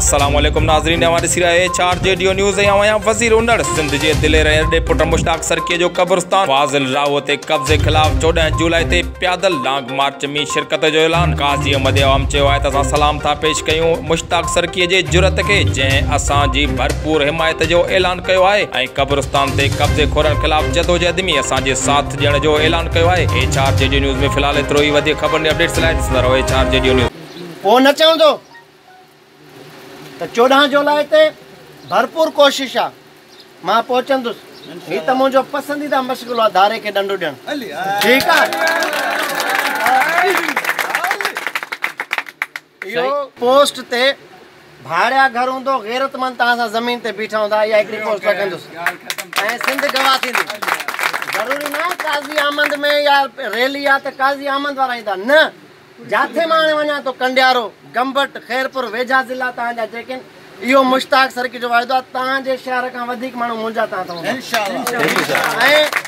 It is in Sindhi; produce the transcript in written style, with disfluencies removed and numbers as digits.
السلام عليڪم ناظرين اوهان ڏسي رهيا آهيو H R G D news ۽ آئون آهيان وزير انڙ. سنڌ جي دلير ۽ ارڏي پٽ مشتاق سرڪيء جو قبرستان فاضل راهوء تي قبضي خلاف 14 جولاء تي پيادل لانگ مارچ ۾ شرڪت جو اعلان. قاضي احمد عوام چيو آهي ته اسان سلام ٿا پيش ڪيون مشتاق سرڪيء جي جرئت کي جنهن اسان جي ڀرپور حمايت جو اعلان ڪيو آهي ۽ قبرستان تي قبضي خورن خلاف جدوجهد ۾ اسان جي ساٿ ڏيڻ جو اعلان ڪيو آهي. ايڇ آر جي ڊي نيوز ۾ في الحال ايترو ئي وڌيڪ خبرن ۽ اپڊيٽس لاء ڏسندا رهو ايڇ آر جي ڊي نيوز. پوء نه چوندو ته 14 جولاء تي ڀرپور ڪوشش آ مان پهچندس. هي ته منهنجو پسنديده مشغلو آ ڌاري کي ڏنڊو ڏيڻ. ٺيڪ آ. اهو پوسٽ تي ڀاڙيا گهر هوندو غيرتمند توهان سان زمين تي بيٺا هوندا اها هڪڙي پوسٽ رکندس ۽ سنڌ گواهه ٿيندي. ضروري نه آهي قاضي احمد ۾ يا ريلي آ ته قاضي احمد وارا ايندا نه. جاٿي مان هاڻي وڃان ٿو ڪنڊيارو، گمبٽ، خيرپور ويجها ضلعا توهان جا جيڪي آهن اهو مشتاق سرڪي جو واعدو آهي توهان جي شهر کان وڌيڪ ماڻهو منهنجا توهان ته هوندا ۽